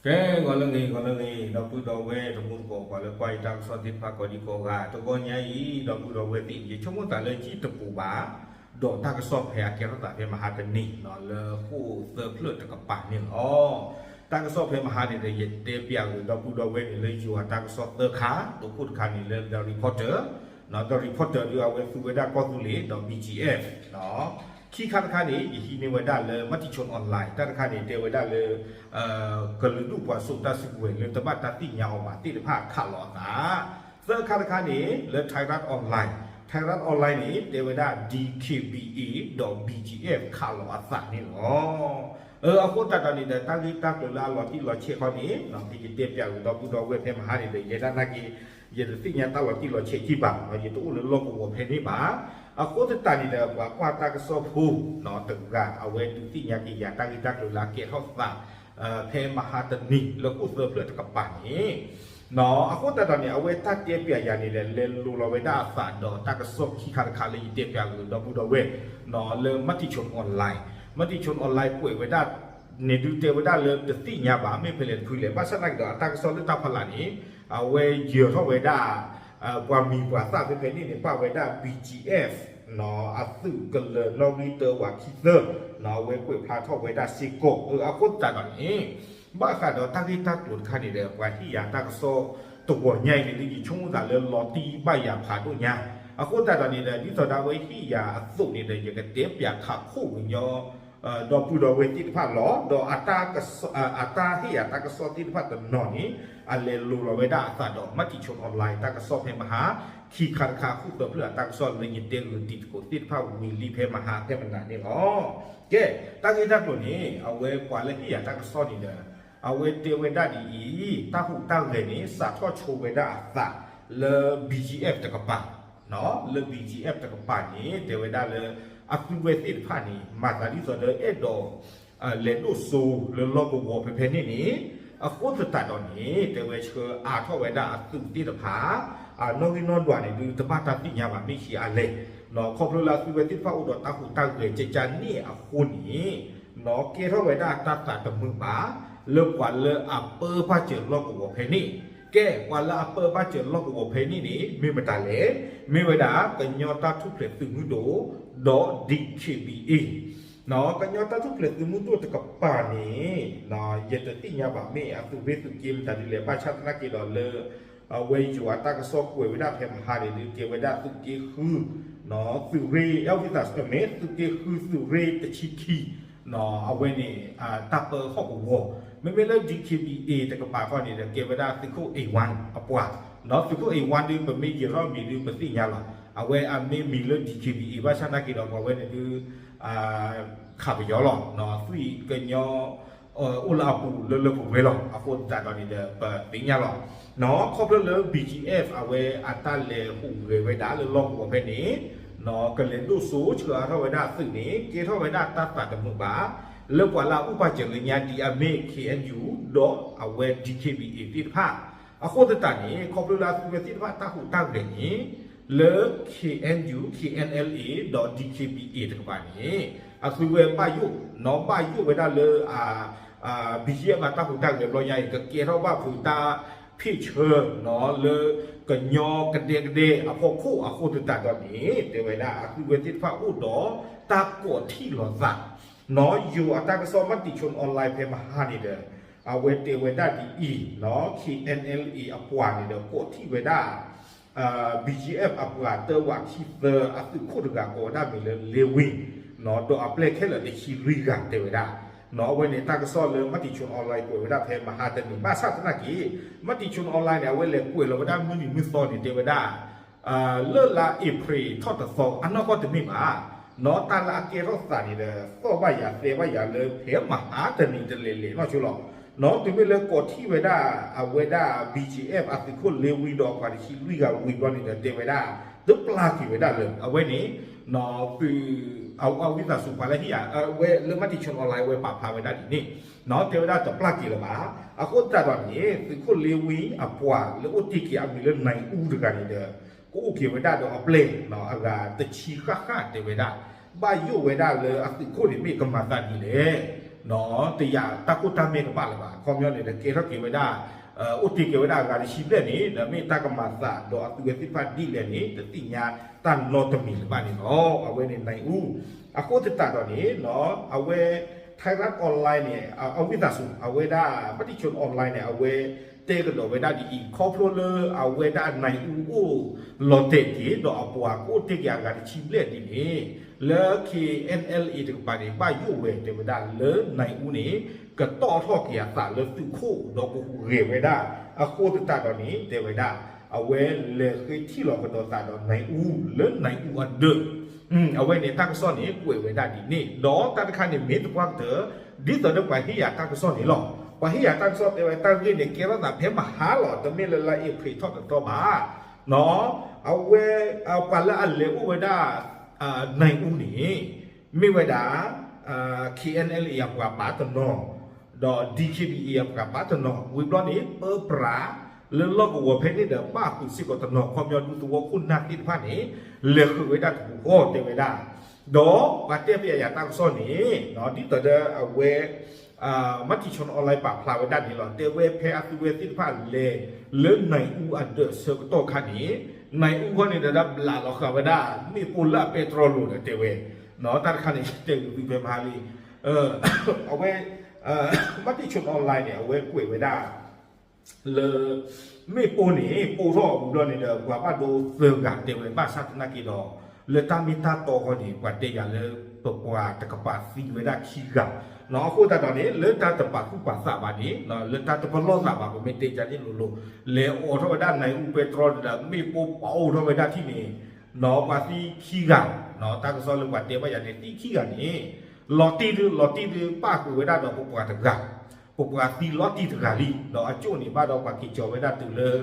အဲ ဂီၤလၢအဂ့ၤ ဂီၤလၢအဂ့ၤ ဒီပုၢ်ဒီဝဲၢ်တံၤသကိး ပှၤလၢကွၢ်ယတၢ်ကစီၣ်သ့ၣ်တဖၣ်ကိးဒံကိးဂၤ တဂီၤညါအံၤ ဒီပုၢ်ဒီဝဲၢ်သ့ၣ် ယဆိကမိၣ်သးလၢယတပူၤဘၣ် ဒီးတၢ်ကစီၣ်ဖဲအကဲထီၣ်သးဖဲမဟါတနံၤ လၢဃိၣ်သၢဖျၢၣ်တကပၤန့ၣ်လီၤ. တၢ်ကစီၣ်ဖဲမဟါန့ၣ်ဒီး ယတဲပျးဂ့ၤဒီပုၢ်ဒီဝဲၢ်န့ၣ်လၢယွၤတၢ်ကစီၣ်သၢခါ, တခိၣ်တခါန့ၣ်လၢ The Reporter, The Reporter ဒီးအဝဲသူဝဲဒၣ်ကီၢ်သူလ့ၤ ဒီး BGF ခံခါတခါန့ၣ် ယဟံးန့ၢ်ဝဲဒၣ်လၢ Matichon Online တၢ်တခါန့ၣ် တဲဝဲဒၣ်လၢ ကလုာ်ဒူၣ်ပှၤစိာ်တၢ်စုကဝဲၤလၢတဘၣ်တၢ်သ့ၣ်ညါအီၤဘၣ်သ့ၣ်တဖၣ်ခးလီၤအသး, သၢခါတခါန့ၣ် လၢ Thairath Online, Thairath Online န့ၣ် တဲဝဲဒၣ် DKBA ဒီး BGF ခးလီၤအသးန့ၣ်လီၤ. အဃိသတးဒီးန့ၣ်ဒီး တၢ်ဂ့ၢ်တၢ်ကျိၤလၢအလီၤတံၢ်လီၤဆဲးခီန့ၣ် ယတဲပျးဂ့ၤဒီပုၢ်ဒီဝဲၢ်ဖဲမဟါန့ၣ်ဒီး ယဲဒၣ်နာ်က့ ယတသ့ၣ်ညါတၢ်လီၤတံၢ်လီၤဆဲးခံဘၣ်, ယတအိၣ်လၢလီၢ်ကဝီၤဖဲန့ၣ်ဘၣ်. အဃိသတးန့ၣ်ဒီး ပှၤကွၢ်တၢ်ကစီၣ်ဖိ တဂၤ အဝဲဒုးသ့ၣ်ညါက့ၤယၤတၢ်ဂ့ၢ်တၢ်ကျိၤလၢအကဲထီၣ်သး ဖဲမဟါတနံၤ လၢဃိၣ်သၢဖျၢၣ်တကပၤန့ၣ် အဃိသတးဒီးန့ၣ် အဝဲတၢ်တဲပျးယၤန့ၣ်ဒီး လဲၤလိၤလီၤဝဲဒၣ်အသးဒီးတၢ်ကစီၣ်ခံခါတခါလၢယတဲပျးဂ့ၤဒီပုၢ်ဒီဝဲၢ် လၢ Matichon Online, Matichon Online ကွဲးဝဲဒၣ်န့ၣ်ဒုးတဲဝဲဒၣ်လၢတသ့ၣ်ညါဘၣ် မ့ၢ်ဖဲလဲၣ်တဖုလဲၣ်, ဘၣ်ဆၣ်သနာ်က့ဒီး အတၢ်ကစီၣ်လၢတၢ်ဖီလာ်န့ၣ် အဝဲယၢၤထီၣ်ဝဲဒၣ် ပှၤမံၤပှၤသၣ်ဖဲဖဲန့ၣ်န့ၣ် ပာ်ဝဲဒၣ် BGF အသုးကလၢၤနီၣ်ဂံၢ်တၢဝးခံသၢ အဝဲကွဲးဖျါထီၣ်ဝဲဒၣ်စ့ၢ်ကီး အဃိသတးဒီးန့ၣ် ဘၣ်ဃးဒီးတၢ်ဂ့ၢ်တၢ်ကျိၤတခါန့ၣ်ဒီး ပှၤဟ့ၣ်ယၤတၢ်ကစီၣ်တဂီၤညါအံၤန့ၣ်ဒီး ယဆိကမိၣ်သးလၢလီၤတံၢ်ဘၣ်ယၤဖးဒိၣ်ညါ, အဃိသတးဒီးန့ၣ်ဒီး ဒ်သိးဒီးအဝဲဟ့ၣ်ယၤအသိးန့ၣ်ဒီး ယကတဲပျးခးခိၣ်ကညီ ဒီပုၢ်ဒီဝဲၢ်သ့ၣ်တဖၣ်လီၤ. ဒီးအတၢ်ဟ့ၣ်ယၤတၢ်ကစီၣ်သ့ၣ်တဖၣ်တနီၤန့ၣ် အလဲၤလိၤလီၤဝဲဒၣ်အသးဒီး Matichon Online တၢ်ကစီၣ်ဖဲမဟါ ခံခါတခါ ဃိၣ်သၢဖျၢၣ်အတၢ်ကစီၣ်လၢယတဲဂ့ၤတံၤသကိးသ့ၣ်တဖၣ်ဝံၤလံဖဲမဟါဖဲမနၤန့ၣ်လီၤ. ကဲ တၢ်ဂ့ၢ်တၢ်ကျိၤန့ၣ် အဝဲပှၤလၢဟ့ၣ်ယၤတၢ်ကစီၣ်န့ၣ်ဒီး အဝဲတဲဝဲဒၣ်ဒ်အံၤ, တၢ်ဟူးတၢ်ဂဲၤန့ၣ် စးထီၣ်ဆိဝဲဒၣ်အသးလၢ BGF တကပၤ လၢ BGF တကပၤန့ၣ် တဲဝဲဒၣ်လၢ အသုဝဲသ့ၣ်တဖၣ်န့ၣ် မၤသးဒ်သိးဒီးအဲၣ်ဒိး လဲၤဒိၣ်စိလၢလီၢ်ကဝီၤဖဲဖဲန့ၣ်န့ၣ် အဃိသတးဒီးန့ၣ် တဲဝဲဆှၢအါထီၣ်ဝဲဒၣ်အသုးသ့ၣ်တဖၣ် နီၣ်ဂံၢ်နီၣ်ဒွးန့ၣ်ဒုး တဘၣ်တၢ်သ့ၣ်ညါဘၣ်မ့ၢ်ဆံးအါလဲၣ်, ခီဖျိလၢအသုဝဲသ့ၣ်တဖၣ်အိၣ်ဒီးတၢ်ဟူးတၢ်ဂဲၤကကန့ၣ်အဃိန့ၣ် ကဲထီၣ်ဝဲဒၣ်တၢ်သးတမုာ်ဘၣ် လၢပှၤလၢအပၢဘၣ်စၢၤလီၢ်ကဝီၤဖဲန့ၣ်, ကဲ ပှၤလၢအပၢဘၣ်စၢၤလီၢ်ကဝီၤဖဲန့ၣ်န့ၣ် မ့ၢ်မတၤလဲၣ်, မ့ၢ်ဝဲဒၣ် ကညီတၢ်ထူၣ်ဖျဲးသုးမုၢ်ဒိၣ် ဒီး DKBA ကညီတၢ်ထူၣ်ဖျဲးသုးမုၢ်ဒိၣ်တကပၤန့ၣ် ယတသ့ၣ်ညါဘၣ်မ့ၢ်အသုးရ့ၣ်သုးက့မတၤဒ်လဲၣ်, ဘၣ်ဆၣ်သနာ်က့ဒီးလၢ အဝဲယွၤအတၢ်ကစီၣ်ကွဲးဝဲဒၣ်ဖဲမဟါန့ၣ်ဒုး ကဲဝဲဒၣ်သုးက့ဃု သုးရ့ၣ် အဝံသးစူၤ မ့ၢ်သုးက့ဃုသုးရ့ၣ်တဆံခံ အဝဲန့ၣ် တၢ်ပၢဟီၣ်ကဝီၤ, မ့မ့ၢ်လၢ DKBA တကပၤဃီန့ၣ်ဒီး ကဲဝဲဒၣ်သုးခိၣ် A one အပှၤ, သုးခိၣ် A one ဒုး ပမ့ၢ်ယဲၤထီၣ်မံၤဒုး ပသ့ၣ်ညါလီၤ, အဝဲအမ့ၢ်မံၤလၢ DKBA ဘၣ်ဆၣ်သနာ်က့ဒီး ပှၤဝဲန့ၣ်ဒုး ခးပယီၤလီၤ, သွံၣ်ကညီ အိၣ်လၢအပူၤလၢလၢပှဲၤပှဲၤလီၤ, အဃိသတးဒီးန့ၣ်ဒီး ပသ့ၣ်ညါလီၤ, ခီဖျိလၢ BGF အဝဲအတၢ်လဲၤဟူးဂဲၤဝဲဒၣ်လၢလီၢ်ကဝီၤဖဲန့ၣ် ကလဲၤဒိၣ်စိဆှၢအါထီၣ်ဝဲဒၣ်အသုးန့ၣ် ကဲထီၣ်ဝဲဒၣ်တၢ်သးတမုာ်ဘၣ် လၢပှၤလၢအအိၣ်ဘၣ်စၢၤလၢညါဒ်အမ့ၢ် KNU ဒီးအဝဲ DKBA သ့ၣ်တဖၣ်, အဃိသတးန့ၣ် ခီဖျိလၢအသုဝဲသ့ၣ်တဖၣ်တၢ်ဟူးတၢ်ဂဲၤန့ၣ် လၢ KNU, KNLA ဒီး DKBA တကပၤန့ၣ် အသုဝဲဘၣ်ယိၣ် နီၣ်ဘၣ်ယိၣ်ဝဲဒၣ်လၢ BGF အတၢ်ဟူးတၢ်ဂဲၤဘျီညါအံၤ ကကဲထီၣ်ဘၣ်ဖုးတၢ်ဖ့ၣ်ဆၢ လၢကညီကဒဲကဒဲအဖီခိၣ်အဃိသတးဒီးန့ၣ် တဲဝဲဒၣ်အသုဝဲသ့ၣ်တဖၣ်အိၣ်ဒီးတၢ်ကိးထံၣ်လိာ်သး နီၣ်ယိၤအတၢ်ကစီၣ် Matichon Online ဖဲမဟါန့ၣ်ဒီး အဝဲတဲဝဲဒၣ်ဒ်အံၤ နီၣ် KNLA အပှၤန့ၣ်ဒီး ကိးထံၣ်ဝဲဒၣ် BGF အပှၤတၢဝးခံသၢ အသုးခိၣ်တဂၤကိးဝဲဒၣ်မံၤလၢ Lewin ဒီးအပျဲၢ်ခဲလၢာ်တဆံလွံၢ်ဂၤတဲဝဲဒၣ်, နီၣ် အဝဲန့ၣ်တၢ်ကစီၣ်လၢ Matichon Online ကွဲးဝဲဒၣ်ဖဲမဟါတနံၤ ဘၣ်ဆၣ်သနာ်က့ Matichon Online န့ၣ် အဝဲလဲၤကွဲးလီၤဝဲဒၣ်မုၢ်နံၤမုၢ်သီန့ၣ် တဲဝဲဒၣ် လၢလါအ့ဖြ့ၣ်ထီၣ်တသီ အနီၢ်ကီၢ်တမ့ၢ်ဘၣ်, နီၣ် တၢ်လၢအကဲထီၣ်သးန့ၣ်ဒီး သီၣ်ဘၣ်ယၤသဲဘၣ်ယၤလၢဖဲမဟါတနံၤတလဲၤလဲၤနီၢ်ဆိလီၤ, နီၣ် တုၤမ့ၢ်လၢကိးထံၣ်ဝဲဒၣ် အဝဲဒၣ် BGF အသုးခိၣ် Lewin ဒီးအပှၤတဆံလွံၢ်ဂၤဝံၤဘျီန့ၣ်ဒီး တဲဝဲဒၣ် တပျၢ်က့ၤဝဲဒၣ်လၢ အဝဲန့ၣ် နီၣ် သုး အဝံသးစူၤပှၤလၢဟ့ၣ်ယၤ အဝဲလၢ Matichon Online ဝဲပာ်ဖျါဝဲဒၣ်ဒ်န့ၣ်, နီၣ် တဲဝဲဒၣ်တပျၢ်က့ၤလၢၤဘၣ်, အဃိသတးဒီးန့ၣ် သုးခိၣ် Lewin အပှၤလၢအိၣ်တ့ၢ်က့ၤအမံၤလၢ နၢၣ်အူတဂၤန့ၣ်ဒီး ကအိၣ်က့ၤဝဲဒၣ်ဒီးအပျဲၢ် နီၣ် အဂၤတဆံဃၣ်ဃၣ်တဲဝဲဒၣ်, ဘၣ်ယိၣ်ဝဲဒၣ်လၢအသုးခိၣ်န့ၣ်မ့ၢ်ကမၤသးဒ်လဲၣ်, တယာ်တၢ်ခိၣ်တၢ်မဲာ်တဘၣ်လၢၤဘၣ်. အခီပညီန့ၣ်ဒီး ကဲထီၣ်က့ၤဝဲဒၣ် အိၣ်တ့ၢ်က့ၤဝဲဒၣ်အဂၤတဆံဘျဲၣ်န့ၣ် ဒီးမ့ၢ်တၢ်ကမၤသးဒီးအသုဝဲသ့ၣ်တဖၣ်ဒ်လဲၣ်န့ၣ် တသ့ၣ်ညါတၢ်နီတမံၤလၢၤဘၣ်န့ၣ်လီၤ. အဝဲန့ၣ် နၢၤအူ အဃိသတးဒီးန့ၣ် အဝဲ Thairath Online န့ၣ် အဝံသးစူၤ အဝဲဒၣ် မၤတံၣ်ဆိ online န့ၣ် အဝဲတဲကဒီးဝဲဒၣ်ဒ်အံၤ ခီဖျိလၢအဝဲဒၣ်နၢၤအူအိၣ်လီၤတဲာ်က့ၤ ဒီးအပှၤကအိၣ်တ့ၢ်က့ၤအဂၤတဆံဘျဲၣ်ဒ်န့ၣ် လၢ K N L A တကပၤန့ၣ် ဘၣ်ယိၣ်ဝဲတဲဝဲဒၣ်လၢနၢၤအူန့ၣ် ကတီၣ်ထီၣ်က့ၤအသးလၢသုးခိၣ်ဒီးကဟူးဂဲၤဝဲဒၣ် အဃိသတးဒီးန့ၣ် တဲဝဲဒၣ် အဝဲလဲၤဃ့ထံၣ်လီၤကဒီးသးဒီးနၢၤအူလၢနၢၤအူအဒၢး အဝဲန့ၣ်တၢ်ကစီၣ်န့ၣ် ကွဲးဝဲဒၣ်ဒ်န့ၣ် ဒီးတၢ်တခါန့ၣ်မ့ၢ်သပှၢ်ကတၢၢ် ဒ်သိးဒီးပှၤဟ့ၣ်ယၤတၢ်ကစီၣ်န့ၣ်လီၤ. ပှၤဟ့ၣ်ယၤတၢ်ကစီၣ်တဲဝဲတၢ်ဂ့ၢ်န့ၣ် ကဲထီၣ်သးဖဲမဟါလီၤ တမ့ၢ်လၢလါအ့ဖြ့ၣ်ထီၣ်တသီဘၣ်. အဝဲ ပှၤလၢအလဲၤအိၣ်ဝဲဒၣ် နၢၤအူန့ၣ် မ့ၢ်ဝဲဒၣ် K N L A အပှၤပာ်တနီၤ ဒီး D K B A အပှၤပာ်တနီၤ ဝံၤဘျီန့ၣ် ပၢပြး လၢလီၢ်ကဝီၤဖဲန့ၣ်ဒီး ဘၣ်ဃုာ်စ့ၢ်ကီးတနီၤ ခီပညီဒူသဝီခိၣ်နၢ်သ့ၣ်တဖၣ်န့ၣ် လဲၤဃုာ်ဝဲဒၣ်တပူၤဃီတဲဝဲဒၣ် ဒီးပှၤတဲပျးယၤတၢ်ကစီၣ်န့ၣ် ဒ်သိးဒီးအဝဲ မၤတံၣ်ဆိ online ပာ်ဖျါဝဲဒၣ်န့ၣ်လီၤ. တဲဝဲဖဲအသုဝဲသ့ၣ်တဖၣ်လဲၤလၢနၢၤအူအဒၢးဆၢကတီၢ်ခါန့ၣ် နၢၤအူခီန့ၣ်ဒီးဘျးလီၤဃာ်ဝဲဒၣ် မ့ၣ်ပိၢ်လၢအပဲတြီလိၤဒီးတဲဝဲ တၢ်တခါန့ၣ် တဲဂုာ်သုဖဲမဟါလံ အဝဲ မၤတံၣ်ဆိ online န့ၣ် အဝဲကွဲးဝဲဒၣ် လၢ မ့ၣ်ပိၢ်န့ၣ် ပိၢ်ထီၣ်ဝံၤဘျီန့ၣ်ဒီး ပှၤဘၣ်ဒိသၢဂၤတဲဝဲ ဘၣ်ဆၣ်သနာ်က့ဒီး လၢတၢ်မ့ၢ်တၢ်တီဃီန့ၣ် ပှၤတဲယၤလၢ ပပှၤတကပၤသံဝဲဒၣ်ခံဂၤ အဃိသတးဒီးန့ၣ် လၢတၢ်တပာ်သူၣ်ပာ်သးဘၣ်န့ၣ် လၢတၢ်တပလီၢ်သးဘၣ် ပမ့ၢ်တဲဒ်န့ၣ်လိၤလိၤ လဲၤအိးထီၣ်ဝဲဒၣ်နၢၤအူပဲတြီဒီး မ့ၣ်ပိၢ်ပိၢ်ထီၣ်ဝဲဒၣ်ထံၣ်န့ၣ် ပှၤသံခံဂၤ တၢ်ကစီၣ်လၢပှၤတဲဘၣ်ယၤန့ၣ် သံခံဂၤန့ၣ် လီၤတံၢ်ဒု လီၤတံၢ်ဒု ပၣ်ဃုာ်ဝဲဒၣ်ဒီးပပှၤတဂၤ ပပှၤသံလီၤတံၢ်တဂၤလံ ဒီးအကၠိၣ်န့ၣ်ဘၣ်ဒီးပှၤက့ၤကၠီၤဝဲဒၣ်တုၤလၢ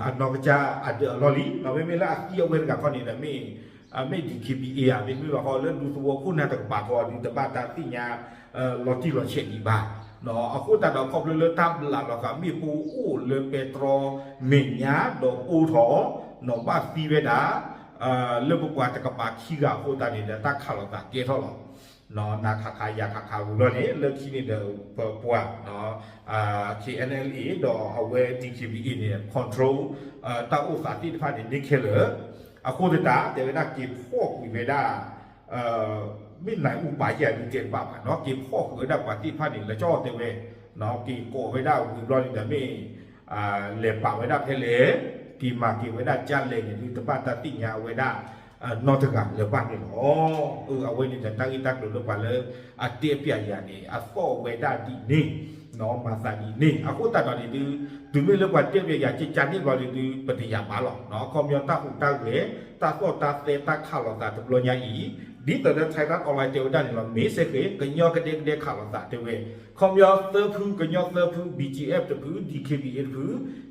အနီၢ်ကစၢ်အဒၢးအလီၢ်လံ ဒီးမ့မ့ၢ်လၢအသံအဝဲတဂၤခီန့ၣ်ဒီး မ့ၢ် D K B A ဧါ မ့တမ့ၢ်ဘၣ်ဃီလၢဒူသဝီခိၣ်နၢ်တကပၤဃီဒု တဘၣ်တၢ်သ့ၣ်ညါ လီၤတံၢ်လီၤဆဲးဒံးဘၣ် အဃိသတးဒီးခီဖျိလၢတၢ်ဘျးလီၤဃာ်မ့ၣ်ပိၢ်အိၣ်လၢပဲတြီမဲာ်ညါဒီးပိၢ်ထီၣ် နီၢ်ဘၣ်သံဝဲဒၣ် လၢပပှၤတကပၤခံဂၤအဃိသတးန့ၣ်ဒီး တၢ်ခးလိာ်သးကဲထီၣ်လီၤ နၤခးခးယၤခးခးဝံၤဘျီန့ၣ် လၢခံန့ၣ်ဒီး ပပှၤ K N L A ဒီးအဝဲ D K B A န့ၣ် control တၢ်အိၣ်သးသ့ၣ်တဖၣ်န့ၣ် န့ၢ်ခဲလၢာ် အဃိသတးတဲဝဲဒၣ်က့ၤဖီၣ်ကွံာ်ဝဲဒၣ် မ့ၢ်နၢၤအူပာ်ယၤဒုတဲတဘၣ်ဘၣ်နီၤ က့ၤဖီၣ်ဃုာ်ဝဲဒၣ်ပှၤသ့ၣ်တဖၣ်န့ၣ် လၢကၠီတဲဝဲ က့ၤကိးဝဲဒၣ်ဝံၤဘျီန့ၣ်ဒီးမ့ၢ် လဲၤပာ်ဝဲဒၣ်ဖဲလဲၣ် က့ၤမၤက့ၤဝဲဒၣ်ကၢ်လဲၣ်န့ၣ်ဒု တဘၣ်တၢ်သ့ၣ်ညါဝဲဒၣ် နီတဂၤလၢၤဘၣ်န့ၣ်လီၤ. အဝဲန့ၣ်ဒီးတၢ်ဂ့ၢ်တၢ်ကျိၤလၢပှၤလၢအတဲပျးယၤန့ၣ် အသီၣ်ဝဲဒၣ်ဒ်န့ၣ် မၤသးဒ်န့ၣ် အဃိသတးဒီးန့ၣ်ဒု တုၤမ့ၢ်လၢပှၤတဲပျးယၤကကန့ၣ်ဘျီန့ၣ်ဒု ပတယာ်ဘၣ်လီၤ. ခီပညီတၢ်ဟူးတၢ်ဂဲၤ တၢ်သီၣ်တၢ်သဲ တၢ်ခးလိာ်သးတဘျီညါအံၤ ဒ်သိးဒီး Thairath Online တဲဝဲဒၣ်န့ၣ်လီၤ မ့ၢ်စ့ၢ်ကီး ကညီကဒဲကဒဲခးလိာ်သးတဲဝဲ ခီပညီသၢဖု ကညီသၢဖု B G F တဖု D K B A တဖု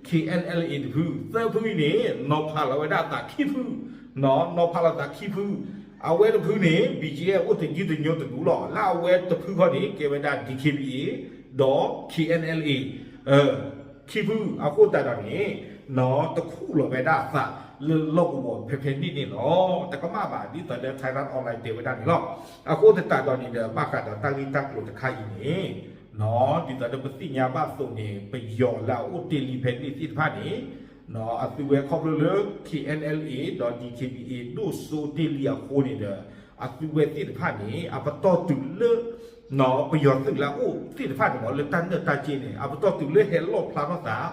K N L A တဖု သၢဖုအံၤန့ၣ် နီၤဖးလီၤဝဲဒၣ်သးခံဖု နီၤဖးလီၤသးခံဖု အဝဲတဖုန့ၣ် B G F အိၣ်တယုၢ်တညိတဒူလီၤ လၢအဝဲတဖုဃီန့ၣ် ကဲဝဲဒၣ် D K B A ဒီး K N L A ခံဖု အဃိသတးဒီးန့ၣ် တခူၣ်လီၤဝဲဒၣ်အသးလၢလီၢ်ကဝီၤဖဲဖဲန့ၣ်န့ၣ်လီၤ. တကမၣ်ဘၣ် ဒ်သိးလၢ Thairath Online တဲဝဲဒၣ်န့ၣ်လီၤ. အဃိသတးဒီးန့ၣ်ဒီး ဘၣ်ဃးဒီးတၢ်ဂ့ၢ်တၢ်ကျိၤတခါအံၤန့ၣ် ဒ်သိးလၢပသ့ၣ်ညါဘၣ်သိးန့ၣ် ပယီၤလၢအအိၣ်တ့ၢ်လံဖဲန့ၣ်သ့ၣ်တဖၣ်န့ၣ် အသုဝဲခီဖျိလၢ K N L A ဒီး D K B A ဒိၣ်စိတ့ၢ်လံအဃိန့ၣ်ဒီး အသုဝဲသ့ၣ်တဖၣ်န့ၣ် အပတီၢ်တုၤလၢ ပယီၤသုးလၢအအိၣ်သ့ၣ်တဖၣ်န့ၣ်မ့ၢ် လၢတၢ်နၢၣ်တၢ်က့န့ၣ် အပတီၢ်တုၤလၢဟဲလီၣ်ဖျါထီၣ်သး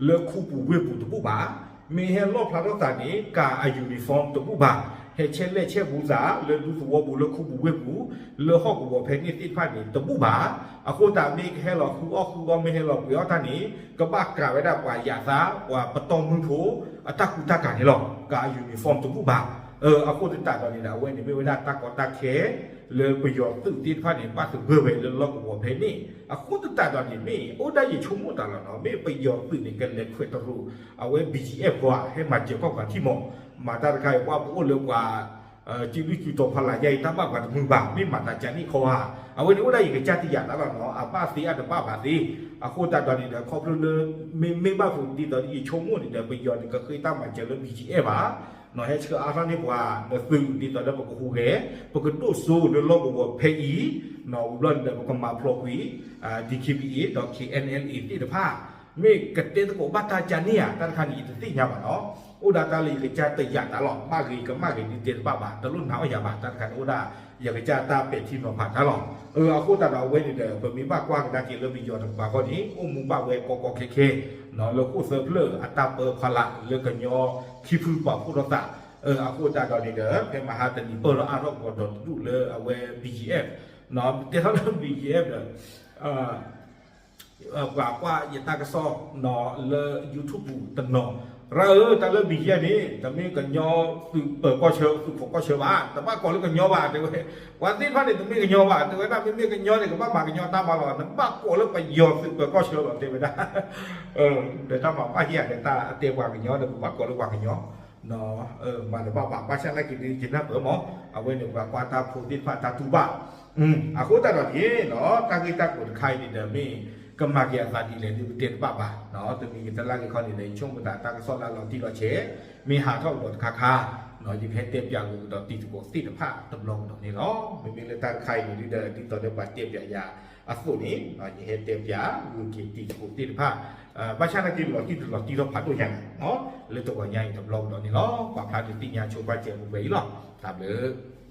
လၢခူပူၤဝ့ၢ်ပူၤတဘူၣ်ဘၣ်. မ့ၢ်ဟဲလီၣ်ဖျါထီၣ်သးန့ၣ် ကၤအ uniform တဘူၣ်ဘၣ်. ဟဲဆဲးလဲၣ်ဆဲးဘူးသး လၢဒူသဝီပူၤ လၢခူပူၤဝ့ၢ်ပူၤ လၢဟီၣ်ကဝီၤဖဲန့ၣ်သ့ၣ်တဖၣ်န့ၣ် တဘူၣ်ဘၣ်. အဃိသတးမ့ၢ်ကဟဲလီၤဃုအီၣ်ဃုအီ မ့ၢ်ဟဲလီၤပှ့ၤအီၣ်တၢ်န့ၣ် ကဘၣ်ကၤဝဲဒၣ်ပှၤယၤသး ပှၤပတီၢ်မုၢ်ဖိ အတၢ်ကူတၢ်ကၤန့ၣ်လီၤ. ကၤအ uniform တဘူၣ်ဘၣ်. အဃိသတးဒီးန့ၣ်ဒီး အဝဲန့ၣ်မ့ၢ်ဝဲဒၣ်တၢ်ကီတၢ်ခဲ လၢပယီၤသုးသ့ၣ်တဖၣ်န့ၣ် ဘၣ်သဂၢၢ်ဝဲလၢလီၢ်ကဝီၤဖဲန့ၣ် အဃိသတးဒီးန့ၣ် မ့ၢ်အိၣ်ဒၣ်ယဆိကမိၣ်တၢ်လီၤနီၤ မ့ၢ်ပယီၤသုးန့ၣ် ကလဲၤခွဲးတရူး အဝဲ B G F ပှၤ ဟဲမၤစၢၤကီၢ်ပှၤထံၣ်မး မၤတၢ်တခါအံၤ ပှၤပအိၣ်လၢပှၤ စုဒုၣ်စုတီၤဖီလာ်ယါအံၤ တၢ်ဘၣ်ပှၤတမုာ်ဘၣ် မ့ၢ်မၤသးကန့ၣ်ခီဧါ. အဝဲန့ၣ်အိၣ်ဒၣ်ယကစၢ်တယာ်တၢ်လီၤနီၤ အဘၣ်သ့အတဘၣ်ဘၣ်သ့. အဃိသတးဒီးန့ၣ်ဒီး ခီဖျိလၢ မ့မ့ၢ်ဘၣ်ဖိဒ်သိးယဆိကမိၣ်န့ၣ်ဒီး ပယီၤန့ၣ် ကဃ့တၢ်မၤစၢၤလၢ B G F ဘၣ် ဟဲဆှၢအါထီၣ်န့ၢ်ပှၤနသုး ဒ်သိးလၢပကဟူးဂဲၤ ပကဒိၣ်စိလၢလီၢ်ကဝီၤဖဲအံၤ, ဝံၤဘျီန့ၣ်ဒီး ပကမၤဖျိးကွံာ် DKBA ဒီး KNLA သ့ၣ်တဖၣ်, မ့ၢ်ကတဲသကိးဘၣ်တၢ်ကန့ၢ်ဧါ တၢ်တခါန့ၣ် ယတသ့ၣ်ညါဘၣ်နီၤ. အိၣ်ဒၣ်တၢ်လၢယကစၢ်တယာ်တၢ်လီၤ, ဘၣ်ဂ့ၤကမၣ်ဂ့ၤဒ်တဲတဘၣ်ဘၣ်, တလိၣ်နာ်အီၣ်ယၤဘၣ်, တၢ်တခါန့ၣ် အိၣ်ဒၣ်ယကစၢ်တၢ်ပဲာ်ထံနီၤဖးတၢ်လီၤ. အဃိသတးဒီးအဝဲန့ၣ်ဒီး ပမ့ၢ်ဘၣ်ကွၢ်ကဒါက့ၤလၢပယီၤတကပၤဃီန့ၣ် အိၣ်မူဘၣ်ဝဲကီကီခဲခဲ လၢခိၣ်သၢဖျၢၣ်အတၢ်ပၢဖီလာ် လၢကညီခံဖုပာ်ဖှိၣ်ထီၣ်သး, အဃိသတးဒီးန့ၣ်ဒီး ဖဲမဟါတနံၤပၢၢ်ဒီးအါထီၣ်ကဒီးတဒူၣ်လၢအဝဲ BGF, တဲထီၣ်လၢ BGF ဒီး ပှၤကွၢ်ယတၢ်ကစီၣ်လၢ YouTube ပူၤတနီၤ, ရၢ်ဧၢ တၢ်လၢ BGF န့ၣ် တမ့ၢ်ကညီသုးပၢၤကီၢ်ဆၢ သုးခိးကီၢ်ဆၢဘၣ်, တဘၣ်ကိးလၢကညီဘၣ် တဲဝဲ, ပှၤသ့ၣ်တဖၣ်န့ၣ် တမ့ၢ်ကညီဘၣ် တဲဝဲဒၣ်, မ့မ့ၢ်ကညီန့ၣ် ကဘၣ်မၤကညီတၢ်မၤလီၤ, နဘၣ်ကိးလၢပယီၤသုးပၢၤကီၢ်ဆၢလီၤ တဲဝဲဒၣ်. ဒီးတၢ်မၤဘၣ်ဟံၣ်ဧါဒီး တၢ်အတဲပှၤကညီဒီး ပဘၣ်ကိးလၢပှၤကညီ မၤတဘၣ်ဘၣ်, ဘၣ်ဆၣ်နာ်က့ၤဒ်ယနၢ်ပၢၢ်မး, အဝဲန့ၣ်ပှၤကွၢ်တၢ်ဖိသ့ၣ်တဖၣ်တၢ်တူၢ်ဘၣ်, အဃိသတးဒီးန့ၣ်လီၤ တၢ်ဂ့ၢ်တၢ်ကျိၤတခါအံၤန့ၣ်ဒီး မ့ၢ်ကမၤက့ၤအသးဒ်လဲၣ်ဒ်ပတဲတဘၣ်ဘၣ်, တမံၤကတလၢ်က့ၤခီန့ၣ်ဒီး ယဆိကမိၣ်သးတၢ်ကစီၣ်လၢလီၤတံၢ်လီၤဆဲး, မ့ၢ်ဟးထီၣ်ကဒီးတခါခါ, ယကဟဲတဲပၠးဂုာ်ကဒီးတံၤသကိးသ့ၣ်တဖၣ်တဘျီကဒီးန့ၣ်လီၤ. မ့မ့ၢ်လၢတၢ်တခါအံၤန့ၣ်ဒီး ဒ်သိးလၢပှၤတဲပၠးယၤအသိးန့ၣ်, ယဟဲတဲပၠးဂုာ်က့ၤတံၤသကိးသ့ၣ်တဖၣ်, ဘၣ်ဆၣ်နာ်က့ၤလီၤတံၢ်တလီၤတံၢ်ထီၣ်ဖးဒိၣ်ညါန့ၣ်, လၢတဂီၤညါအံၤတဘျီကဒီးန့ၣ်လီၤ. ပာ်ဖျါဒုးသ့ၣ်ညါဆိပာ်စဲးပူၤဝဲအံၤလီၤ. တၢ်ဘျုး